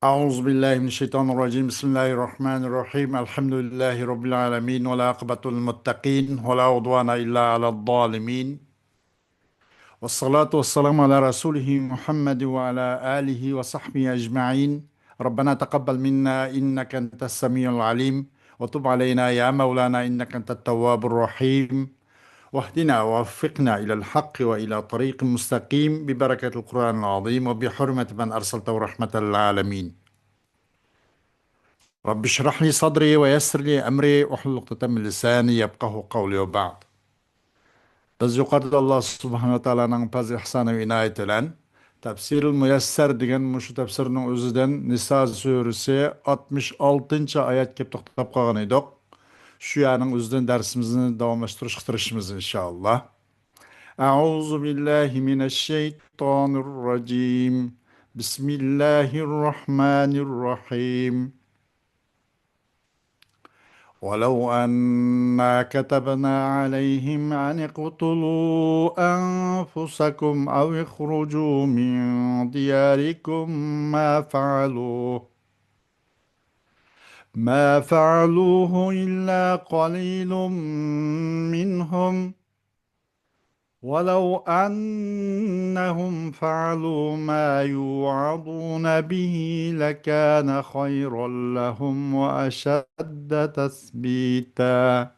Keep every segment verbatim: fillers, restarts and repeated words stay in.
أعوذ بالله من الشيطان الرجيم. بسم الله الرحمن الرحيم. الحمد لله رب العالمين، والعاقبة للمتقين، ولا عدوان إلا على الظالمين. والصلاة والسلام على رسوله محمد وعلى آله وصحبه أجمعين. ربنا تقبل منا إنك أنت السميع العليم، وتب علينا يا مولانا إنك أنت التواب الرحيم. واهدنا ووفقنا إلى الحق وإلى طريق مستقيم ببركة القرآن العظيم وبحرمة من أرسلته رحمة للعالمين. رب اشرح لي صدري ويسر لي أمري واحلل عقدة من لساني يفقهوا قولي وبعد. بىز يۇقىرىدا ئاللا سۇبھانەھۇ ۋە تائالانىڭ پەزلى ئىھسانى ۋە ئىنايىتى بىلەن تەپسىرۇل مۇيەسسەر دېگەن مۇشۇ تەپسىرنىڭ ئۆزىدىن نىسا سۈرىسى ئاتمىش ئالتىنچى ئايەتكە كېلىپ توختاپ قالغان ئىدۇق. شۇ يەرنىڭ ئۆزىدىن دەرسىمىزنى داۋاملاشتۇرۇشقا تىرىشىمىز، ئىنشائاللا. أعوذ بالله من الشيطان الرجيم. بسم الله الرحمن الرحيم. ولو أنا كتبنا عليهم أن اقتلوا أنفسكم أو اخرجوا من دياركم ما فعلوه، ما فعلوه إلا قليل منهم، ولو أنهم فعلوا ما يوعظون به لكان خيرا لهم وأشد تثبيتا.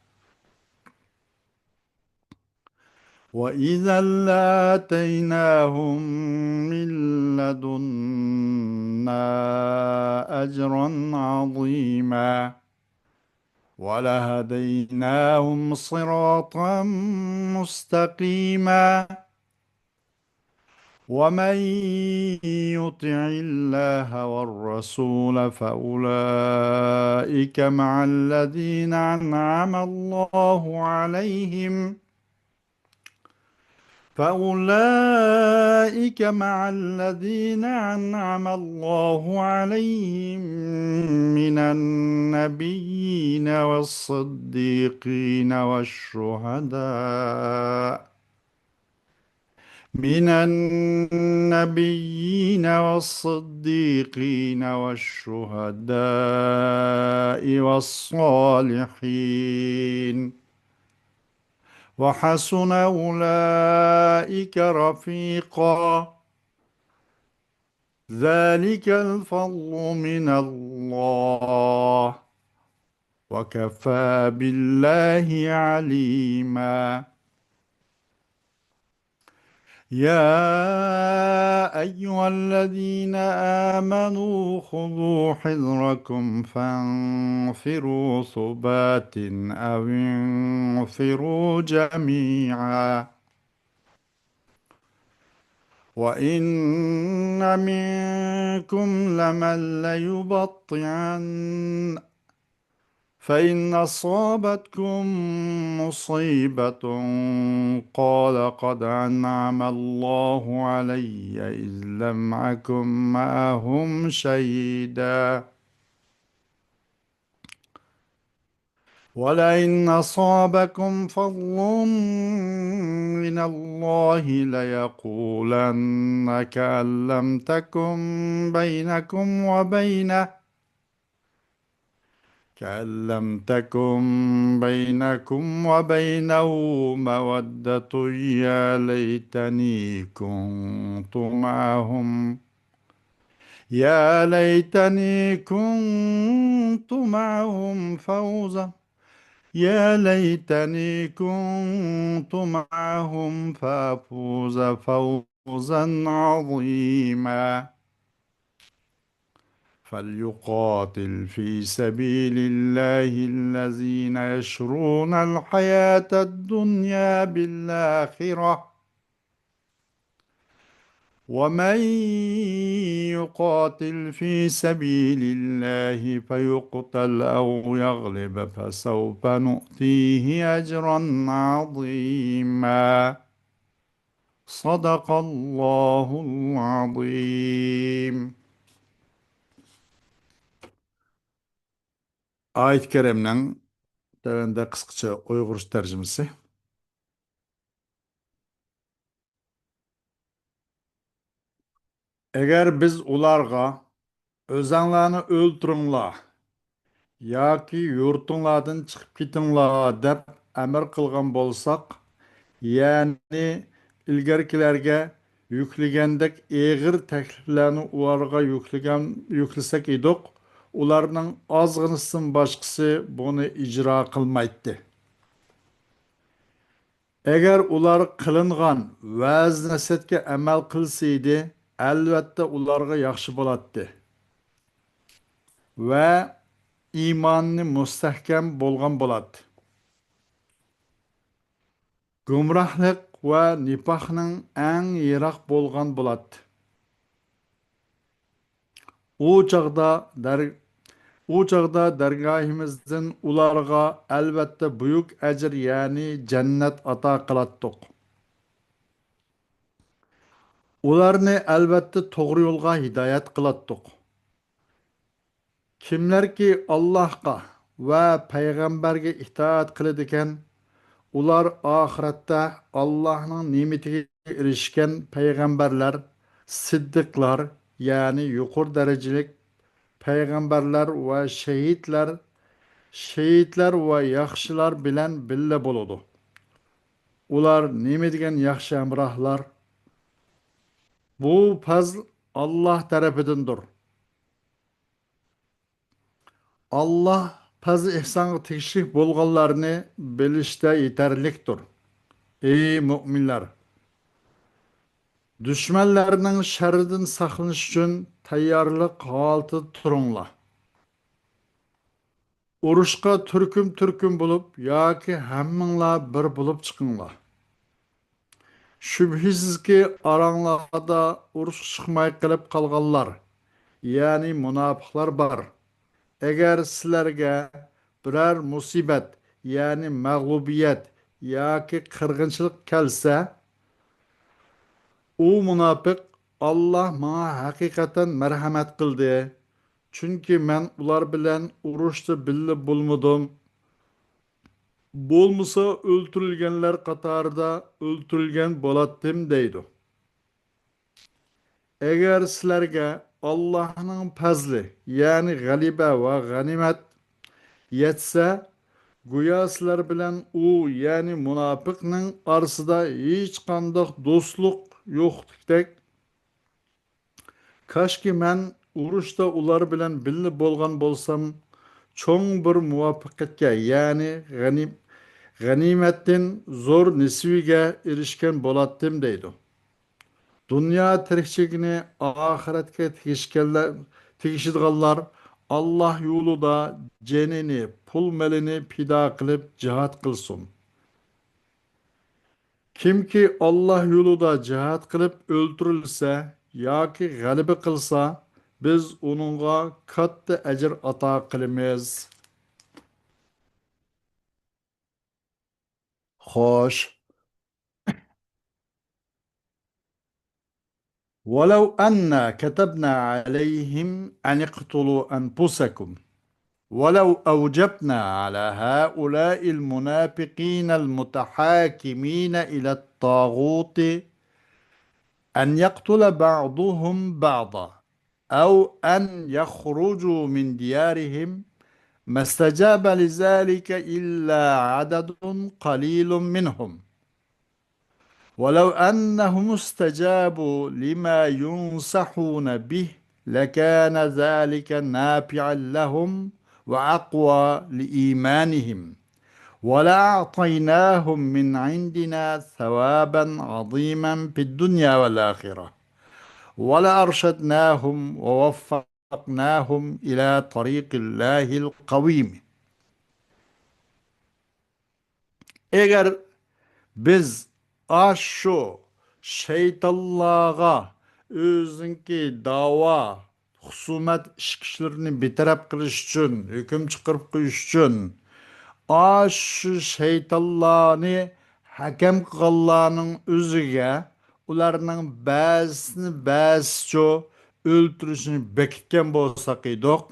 وإذا لآتيناهم من لدنا أجرا عظيما. ولهديناهم صراطا مستقيما. ومن يطع الله والرسول فأولئك مع الذين أنعم الله عليهم، فأولئك مع الذين أنعم الله عليهم من النبيين والصديقين والشهداء، من النبيين والصديقين والشهداء والصالحين، وحسن أولئك رفيقا. ذلك الفضل من الله، وكفى بالله عليما. يا أيها الذين آمنوا خذوا حذركم فانفروا ثبات أو انفروا جميعا. وإن منكم لمن ليبطئن، فإن أصابتكم مصيبة قال قد أنعم الله علي إذ لم أكن معهم شهيدا. ولئن أصابكم فضل من الله ليقولن كأن لم تكن بينكم وبينه، كأن لم تكن بينكم وبينه مودة يا ليتني كنت معهم، يا ليتني كنت معهم فوزا، يا ليتني كنت معهم فأفوز فوزا عظيما. فليقاتل في سبيل الله الذين يشرون الحياة الدنيا بالآخرة، ومن يقاتل في سبيل الله فيقتل أو يغلب فسوف نؤتيه أجرا عظيما. صدق الله العظيم. ئايەت كەرىمنىڭ تۆۋەندە قىسقىچە ئۇيغۇرچە تەرجىمىسى. ئەگەر بىز ئۇلارغا ئۆزەڭلارنى ئۆلتۈرۈڭلار ياكى يۇرتۇڭلاردىن چىقىپ كېتىڭلار دەپ ئەمىر قىلغان بولساق، يەنى ئىلگىرىكىلەرگە يۈكلىگەندەك ئېغىر تەكلىپلەرنى ئۇلارغا يۈكلىگەن، يۈكلىسەك ئىدۇق، ئۇلارنىڭ ئازغىنىسىدىن باشقىسى بۇنى ئىجرا قىلمايتتى. ئەگەر ئۇلار قىلىنغان ۋەز-نەسىھەتكە ئەمەل قىلسا ئىدى، ئەلۋەتتە ئۇلارغا ياخشى بولاتتى ۋە ئىمانى مۇستەھكەم بولغان بولاتتى. گۇمراھلىق ۋە نىپاقنىڭ ئەڭ يىراق بولغان بولاتتى. ئۇ چاغدا دەر-، ئۇ چاغدا دەرگاھىمىزدىن ئۇلارغا ئەلۋەتتە بۈيۈك ئەجىر، يەنى جەننەت ئاتا قىلاتتۇق. ئۇلارنى ئەلۋەتتە توغرا يولغا ھىدايەت قىلاتتۇق. كىملەركى ئاللاھقا ۋە پەيغەمبەرگە ئىتائەت قىلىدىكەن، ئۇلار ئاخىرەتتە ئاللاھنىڭ نېمىتىگە ئېرىشكەن پەيغەمبەرلەر، سىددىقلار، يەنى يۇقىرى دەرىجىلىك پەيغەمبەرلەر ۋە شېھىتلەر، شېھىتلەر ۋە ياخشىلار بىلەن بىللە بولىدۇ. ئۇلار نېمە دېگەن ياخشى ھەمراھلار! بۇ پەزل ئاللاھ تەرىپىدىندۇر. ئاللاھ پەزل-ئېھسانغا تېگىشلىك بولغانلارنى بىلىشتە يېتەرلىكتۇر. ئەي مۆمىنلەر! دۈشمەنلەرنىڭ شەررىدىن ساقلىنىش ئۈچۈن تەييارلىق ھالىتىدە تۇرۇڭلار. ئۇرۇشقا تۈركۈم-تۈركۈم بولۇپ ياكى ھەممىڭلار بىر بولۇپ چىقىڭلار. شۈبھىسىزكى، ئاراڭلاردا ئۇرۇشقا چىقماي قېلىپ قالغانلار، يەنى مۇناپىقلار بار. ئەگەر سىلەرگە بىرەر مۇسىبەت، يەنى مەغلۇبىيەت ياكى قىرغىنچىلىق كەلسە، ئۇ مۇناپىق، «ئاللاھ ماڭا ھەقىقەتەن مەرھەمەت قىلدى، چۈنكى مەن ئۇلار بىلەن ئۇرۇشتا بىللە بولمىدىم. بولمىسا ئۆلتۈرۈلگەنلەر قاتارىدا ئۆلتۈرۈلگەن بولاتتىم» دەيدۇ. ئەگەر سىلەرگە ئاللاھنىڭ پەزلى، يەنى غەلىبە ۋە غەنىيمەت يەتسە، گويا سىلەر بىلەن ئۇ، يەنى مۇناپىقنىڭ ئارىسىدا ھېچقانداق دوستلۇق يوقتەك، كاشكى مەن ئۇرۇشتا ئۇلار بىلەن بىللە بولغان بولسام، چوڭ بىر مۇۋەپپەقىيەتكە، يەنى غەنىم-، غەنىيمەتتىن زور نېسىۋىگە ئېرىشكەن بولاتتىم دەيدۇ. دۇنيا تىرىكچىلىكىنى ئاخىرەتكە تېگىشكەنلەر، تېگىشىدىغانلار ئاللاھ يولىدا جېنىنى، پۇل مېلىنى پىدا قىلىپ جىھاد قىلسۇن. كىمكى ئاللاھ يولىدا جىھاد قىلىپ ئۆلتۈرۈلسە ياكى غەلىبە قىلسا، بىز ئۇنىڭغا كاتتا ئەجىر ئاتا قىلىمىز. خوش. ولو أنا كتبنا عليهم أن اقتلوا أنفسكم ولو أوجبنا على هؤلاء المنافقين المتحاكمين إلى الطاغوت أن يقتل بعضهم بعضا أو أن يخرجوا من ديارهم ما استجاب لذلك إلا عدد قليل منهم. ولو أنهم استجابوا لما ينصحون به لكان ذلك نافعا لهم وأقوى لإيمانهم، ولأعطيناهم من عندنا ثوابا عظيما في الدنيا والآخرة، ولأرشدناهم ووفقناهم إلى طريق الله القويم. ئەگەر بىز ئاشۇ شەيتانلارغا ئۆزىنىڭكى داۋا، خۇسۇمەت ئىچ كىشىلىرىنى بىتەرەپ قىلىش ئۈچۈن، ھۆكۈم چىقىرىپ قويۇش ئۈچۈن، ئاشۇ شەيتانلارنى ھەكەم قىلغانلارنىڭ ئۆزىگە ئۇلارنىڭ بەزىسىنى بەزىسىچۇ ئۆلتۈرۈشنى بېكىتكەن بولساق ئىدۇق.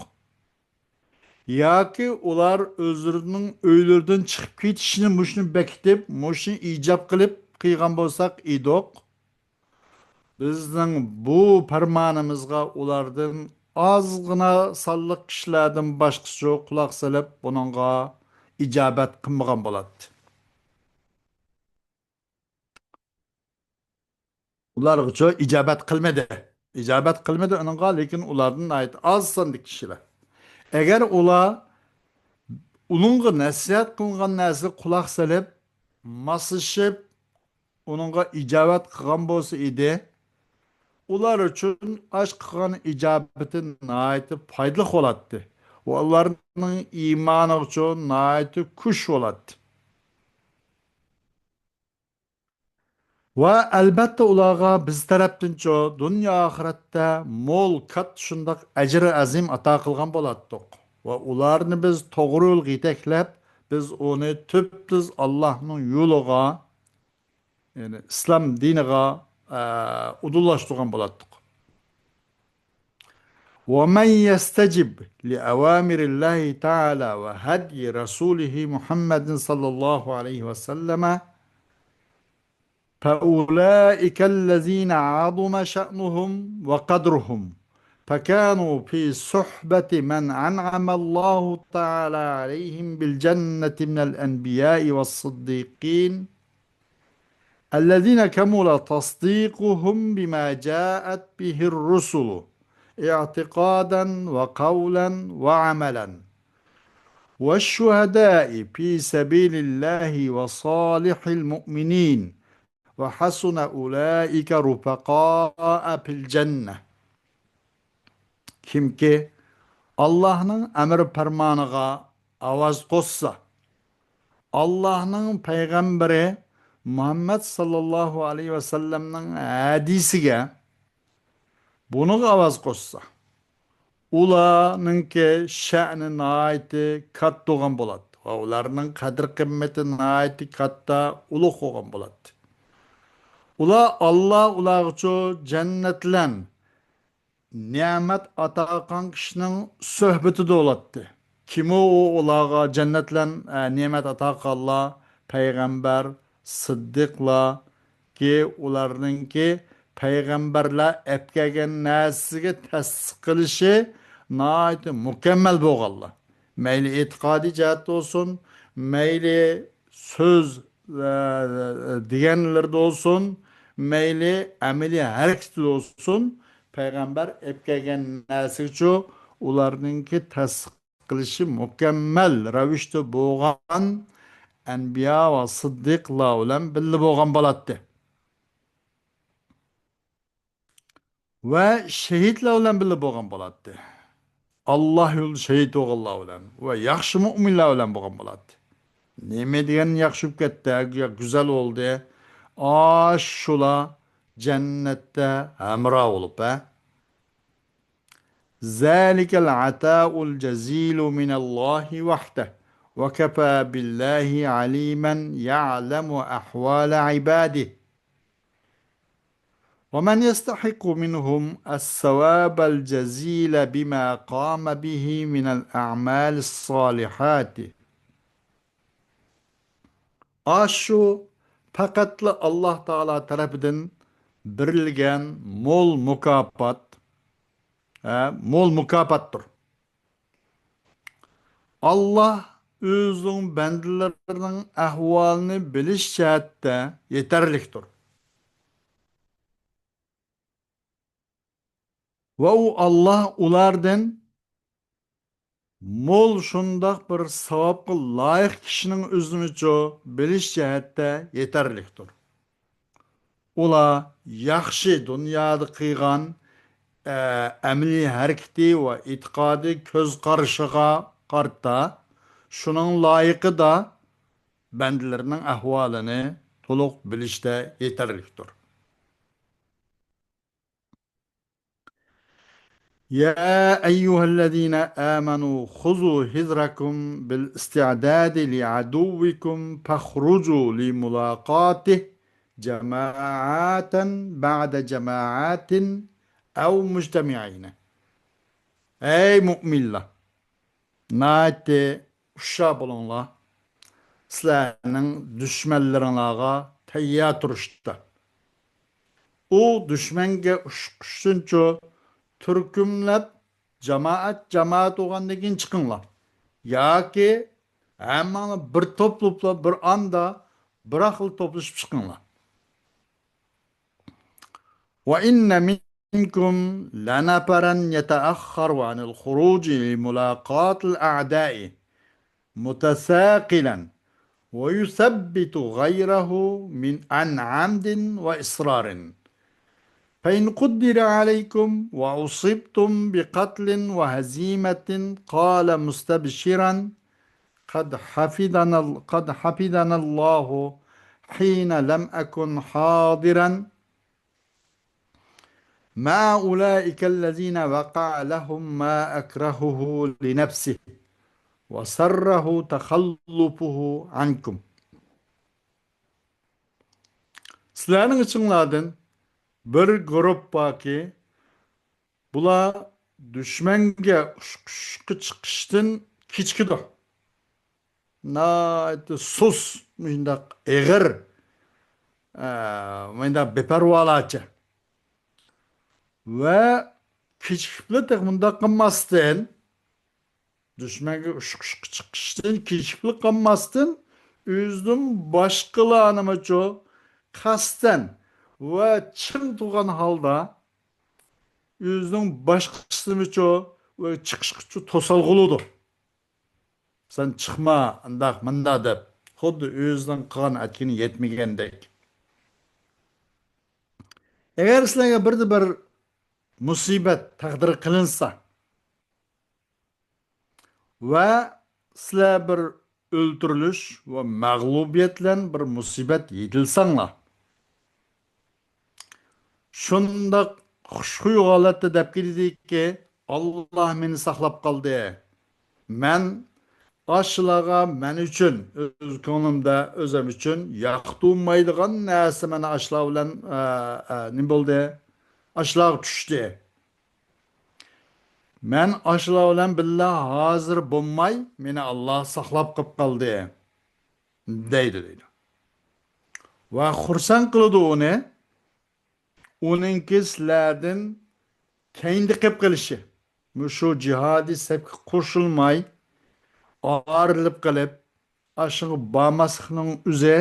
ياكى ئۇلار ئۆزلىرىنىڭ ئۆيلىرىدىن چىقىپ كېتىشىنى مۇشۇنى بېكىتىپ، مۇشۇنى ئىجاب قىلىپ قىلغان بولساق ئىدۇق. بىزنىڭ بۇ پەرمانىمىزغا ئۇلاردىن ئازغىنا سانلىق كىشىلەردىن باشقىسى قۇلاق سېلىپ، بۇنىڭغا ئىجابەت قىلمىغان بولاتتى. ئۇلارغىچۇ ئىجابەت قىلمىدى. ئىجابەت قىلمىدى ئۇنىڭغا، لېكىن ئۇلاردىن ناھايىتى ئاز ساندىكى كىشىلەر. ئەگەر ئۇلار ئۇنىڭغا نەسىھەت قىلىنغان نەرسىگە قۇلاق سېلىپ، ماسلىشىپ، ئۇنىڭغا ئىجابەت قىلغان بولسا ئىدى، ئۇلار ئۈچۈن ئاش قىلغان ئىجابىتى ناھايىتى پايدىلىق بولاتتى. ۋە ئۇلارنىڭ ئىمانىغىچۇ ناھايىتى كۈچ بولاتتى. ۋە ئەلبەتتە ئۇلارغا بىز تەرەپتىنچۇ دۇنيا ئاخىرەتتە مول، كاتتا شۇنداق ئەجرى ئەزىم ئاتا قىلغان بولاتتۇق. ۋە ئۇلارنى بىز توغرا يولغا يېتەكلەپ، بىز ئۇنى تۈپتۈز ئاللاھنىڭ يولىغا، يەنى ئىسلام دىنىغا، ئە، ئۇدۇللاشتۇرغان بولاتتۇق. ومن يستجب لأوامر الله تعالى وهدي رسوله محمد صلى الله عليه وسلم فأولئك الذين عظم شأنهم وقدرهم، فكانوا في صحبة من أنعم الله تعالى عليهم بالجنة من الأنبياء والصديقين، الذين كمل تصديقهم بما جاءت به الرسل اعتقادا وقولا وعملا، والشهداء في سبيل الله وصالح المؤمنين، وحسن أولئك رفقاء في الجنة. كىمكى ئاللاھنىڭ ئەمر پەرمانىغا ئاۋاز قوشسا، ئاللاھنىڭ پەيغەمبىرى مۇھەممەد ساللاللاھۇ ئەلەيھى ۋەسەللەمنىڭ ھەدىسىگە، بۇنىڭغا ئاۋاز قوشسا، ئۇلارنىڭكى شەنى ناھايىتى كاتتا بولغان بولاتتى ۋە ئۇلارنىڭ قەدىر-قىممىتى ناھايىتى كاتتا، ئۇلۇغ بولغان بولاتتى. ئۇلار، ئاللا ئۇلارغىچۇ جەننەتلەن نېمەت ئاتا قىلغان كىشىنىڭ سۆھبىتىدە بولاتتى. كىمۇ ئۇ ئۇلارغا جەننەتلەن، ئە، نېمەت ئاتا قىلغانلار؟ پەيغەمبەر، سىددىقلار، كى ئۇلارنىڭكى پەيغەمبەرلەر ئەپكەلگەن نەرسىگە تەستىق قىلىشى ناھايىتى مۇكەممەل بولغانلار. مەيلى ئېتىقادىي جەھەتتە بولسۇن، مەيلى سۆز، ئە، دېگەنلىرىدە بولسۇن، مەيلى ئەمەلىي ھەرىكىتىدە بولسۇن، پەيغەمبەر ئەپكەلگەن نەرسىگىچۇ ئۇلارنىڭكى تەستىق قىلىشى مۇكەممەل رەۋىشتە بولغان ئەنبىيا ۋە سىددىقلار بىلەن بىللە بولغان بولاتتى. ۋە شېھىتلار بىلەن بىللە بولغان بولاتتى. ئاللا يولىدا شېھىت بولغانلار بىلەن ۋە ياخشى مۆمىنلەر بىلەن بولغان بولاتتى. نېمە دېگەن ياخشى بولۇپ كەتتى، يا گۈزەل بولدى. ئاشۇلار جەننەتتە ھەمراھ بولۇپ، ھە؟ ذلك العطاء الجزيل من الله وحده، وكفى بالله عليما يعلم أحوال عباده، ومن يستحق منهم الثواب الجزيل بما قام به من الأعمال الصالحات. ئاشۇ پەقەتلا ئاللا تائالا تەرىپىدىن بېرىلگەن مول مۇكاپات، ھە، مول مۇكاپاتتۇر. ئاللا ئۆزىنىڭ بەندىلىرىنىڭ ئەھۋالىنى بىلىش جەھەتتە يېتەرلىكتۇر. ۋە ئۇ ئاللا ئۇلاردىن مول شۇنداق بىر ساۋابقا لايىق كىشىنىڭ ئۆزىنىچۇ بىلىش جەھەتتە يېتەرلىكتۇر. ئۇلار ياخشى دۇنيادا قىلغان، ئە، ئەمەلىي ھەرىكىتى ۋە ئېتىقادىي كۆز قارىشىغا قارىتا، شۇنىڭ لايىقىدا بەندىلىرىنىڭ ئەھۋالىنى تولۇق بىلىشتە يېتەرلىكتۇر. يا أيها الذين آمنوا خذوا حذركم بالاستعداد لعدوكم فاخرجوا لملاقاته جماعة بعد جماعة أو مجتمعين. ئەي مۆمىنلەر! ناھايىتى ھوشيار بولۇڭلار. سىلەرنىڭ دۈشمەنلىرىڭلارغا تەييار تۇرۇشتا. ئۇ دۈشمەنگە ئۇچقۇچىنچۇ تۈركۈملەپ، جامائەت، جامائەت بولغاندىن كېيىن چىقىڭلار. ياكى ھەممىڭلار بىر توپلۇپلا، بىر ئاندا، بىراقلا توپلىشىپ چىقىڭلار. وإن منكم لنفرا يتأخر عن الخروج لملاقاة الأعداء متثاقلا ويثبت غيره من عن عمد وإصرار، فإن قدر عليكم وأصبتم بقتل وهزيمة قال مستبشرا قد حفظنا، قد حفظنا الله حين لم أكن حاضرا مع أولئك الذين وقع لهم ما أكرهه لنفسه وسره تخلفه عنكم. سىلەرنىڭ ئىچىڭلاردىن بىر گۇرۇپپاكى، بۇلار دۈشمەنگە ئۇچقۇچقا چىقىشتىن كېچىكىدۇ. ناھايىتى سۇس، مۇشۇنداق ئېغىر، ئە، مۇشۇنداق بىپەرۋالارچە. ۋە كېچىكىپلا تېخى مۇنداق قىلماستىن، دۈشمەنگە ئۇچقۇچقا چىقىشتىن كېچىكىپلا قالماستىن، ئۆزىدىن باشقىلارنىمۇچۇ قەستەن ۋە چىڭ تۇرغان ھالدا ئۆزىنىڭ باشقىسىنىمۇچۇ ۋە چىقىشقىچۇ توسالغۇ بولىدۇ. سەن چىقما، ئانداق، مۇنداق دەپ، خۇددى ئۆزىنىڭ قىلغان ئەتكىنى يەتمىگەندەك. ئەگەر سىلەرگە بىردە بىر مۇسىبەت تەقدىر قىلىنسا، ۋە سىلەر بىر ئۆلتۈرۈلۈش ۋە مەغلۇبىيەت بىلەن بىر مۇسىبەت يېتىلسەڭلار، شۇنداق خۇشخۇي ھالەتتە دەپ كېتىدىكى، ئاللا مېنى ساقلاپ قالدى. مەن ئاشۇلارغا مەن ئۈچۈن، ئۆز كۆڭلۈمدە ئۆزۈم ئۈچۈن ياقتۇرمايدىغان نەرسە مانا ئاشۇلار بىلەن، ئە، ئە، نېمە بولدى؟ ئاشۇلارغا چۈشتى. مەن ئاشۇلار بىلەن بىللە ھازىر بولماي، مېنى ئاللا ساقلاپ قېلىپ قالدى، دەيدۇ، دەيدۇ. ۋە خۇرسەن قىلىدۇ ئۇنى، ئۇنىڭكى سىلەردىن كەينىدە قېلىپ قېلىشى، مۇشۇ جىھادىي سەپكە قوشۇلماي، ئايرىلىپ قېلىپ، ئاشۇنىڭغا بارماسلىقنىڭ ئۆزى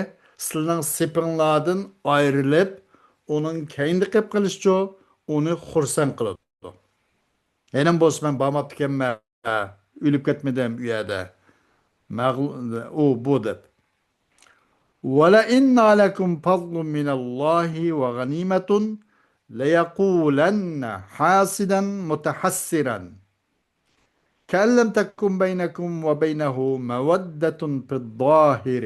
سىلىنىڭ سېپىڭلاردىن ئايرىلىپ، ئۇنىڭ كەينىدە قېلىپ قېلىشىچۇ ئۇنى خۇرسەن قىلىدۇ. يەنە بولسا مەن بارماپتىكەنمەن، ئۆلۈپ كەتمىدىم ئۇ يەردە. مەغلۇ-، ئۇ، بۇ دەپ. ولئن نالكم فضل من الله وغنيمة ليقولن حاسدا متحسرا كأن لم تكن بينكم وبينه مودة في الظاهر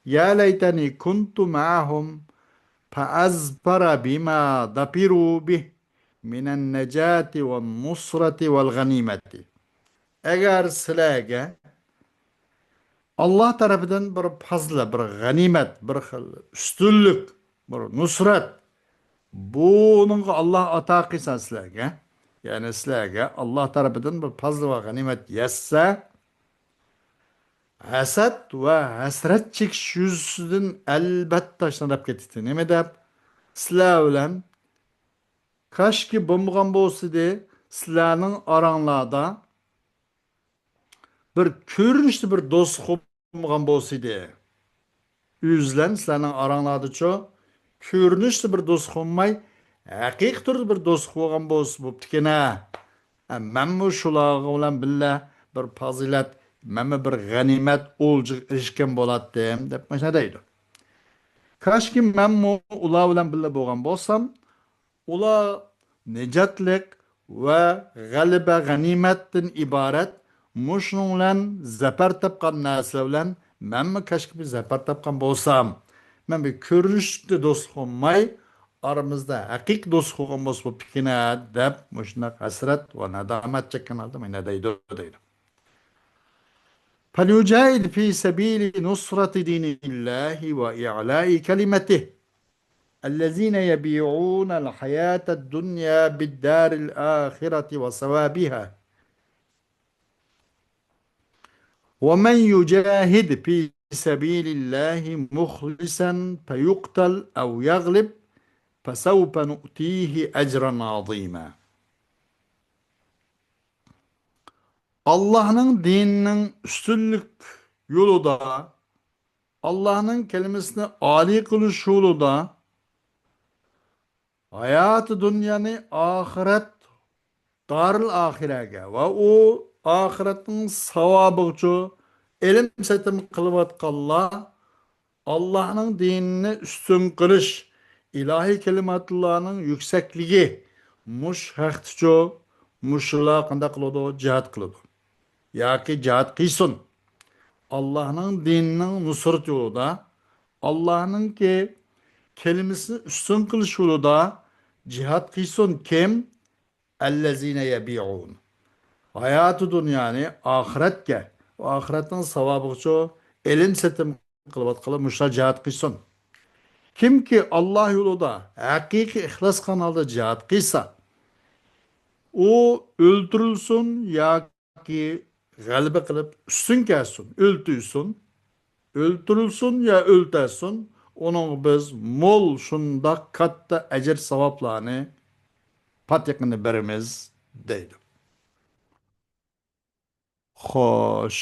يا ليتني كنت معهم فأظفر بما ظفروا به من النجاة والنصرة والغنيمة. ئەگەر سىلەرگە ئاللا تەرىپىدىن بىر پازىلەت، بىر غەنىيمەت، بىر خىل ئۈستۈنلۈك، بىر نۇسرەت، بۇنىڭغا ئاللا ئاتا قىلسا سىلەرگە، يەنى سىلەرگە ئاللا تەرىپىدىن بىر پازىلەت ۋە غەنىيمەت يەتسە، ھەسەت ۋە ھەسرەت چېكىش يۈزىسىدىن ئەلۋەتتە شۇنداق كېتىدۇ. نېمە دەپ؟ سىلەر بىلەن كاشكى بولمىغان بولسىدى، سىلەرنىڭ ئاراڭلاردا بىر كۆرۈنۈشتە بىر دوستلۇق بولمىغان بولسىدى، ئۆزلەن سىلەرنىڭ ئاراڭلاردىچۇ كۆرۈنۈشتە بىر دوستلۇق بولماي، ھەقىقىي تۈردە بىر دوستلۇق بولغان بولسا بوپتىكەن ھە. ھە، مەنمۇ شۇلارغا بىلەن بىللە بىر پازىلەت، مەنمۇ بىر غەنىيمەت ئولجىغا ئېرىشكەن بولاتتىم، دەپ مانا دەيدۇ. كاشكى مەنمۇ ئۇلار بىلەن بىللە بولغان بولسام، ئۇلار نىجاتلىق ۋە غەلىبە، غەنىيمەتتىن ئىبارەت مۇشۇنىڭ بىلەن زەپەر تاپقان نەرسىلەر بىلەن مەنمۇ كاشكى بىر زەپەر تاپقان بولسام، مەن بىر كۆرۈنۈشتە دوستلۇق بولماي، ئارىمىزدا ھەقىقىي دوستلۇق بولغان بولسا بوپتىكەن ھە، دەپ مۇشۇنداق ھەسرەت ۋە نادامەت چەككەن ھالدا مانا دەيدۇ، دەيدۇ. فليجاهد في سبيل نصرة دين الله وإعلاء كلمته الذين يبيعون الحياة الدنيا بالدار الآخرة وثوابها ومن يجاهد في سبيل الله مخلصا فيقتل أو يغلب فسوف نؤتيه أجرا عظيما. ئاللاھنىڭ دىنىنىڭ ئۈستۈنلۈك يولىدا، ئاللاھنىڭ كەلىمىسىنى ئالىي قىلىش يولىدا، ھاياتى دۇنيانى ئاخىرەت، دارىل ئاخىرەگە ۋە ئۇ ئاخىرەتنىڭ ساۋابىغىچۇ ئېلىم سېتىم قىلىۋاتقانلار ئاللاھنىڭ دىنىنى ئۈستۈن قىلىش، ئىلاھىي كەلىماتۇللانىڭ يۈكسەكلىكى، مۇش ھەقتىچۇ، مۇشۇلار قانداق قىلىدۇ؟ جىھاد قىلىدۇ. ياكى جىھاد قىلسۇن. ئاللاھنىڭ دىنىنىڭ نۇسرىتى يولىدا، ئاللاھنىڭكى كەلىمىسىنى ئۈستۈن قىلىش يولىدا جىھاد قىلسۇن. كىم؟ ئەللەزىنە يەبىئۇن. ھاياتى دۇنيانى ئاخىرەتكە، ئاخىرەتنىڭ ساۋابىغىچۇ ئېلىم سېتىم قىلىۋاتقانلار مۇشۇلار جىھاد قىلسۇن. كىمكى ئاللا يولىدا ھەقىقىي ئىخلاس قىلغان ھالدا جىھاد قىلسا، ئۇ ئۆلتۈرۈلسۇن ياكى غەلىبە قىلىپ ئۈستۈن كەلسۇن، ئۆلتۈرسۇن، ئۆلتۈرۈلسۇن يا ئۆلتەرسۇن، ئۇنىڭغا بىز مول شۇنداق كاتتا ئەجىر ساۋابلارنى، پاتىقىنى بېرىمىز دەيدۇ. خوش.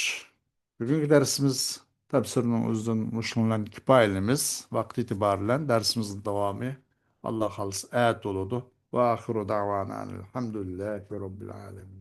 بۈگۈنكى دەرسىمىز تەپسىرنىڭ ئۆزىدىن مۇشۇنىڭ بىلەن كۇپايىلىنىمىز. ۋاقىت ئېتىبارى بىلەن دەرسىمىزنىڭ داۋامى، ئاللا خالىسا، ئەتە بولىدۇ. ۋە ئاخىرۇ دەۋانا ئەنىل ھەمدۇلىللاھى رەببىل ئالەمىن.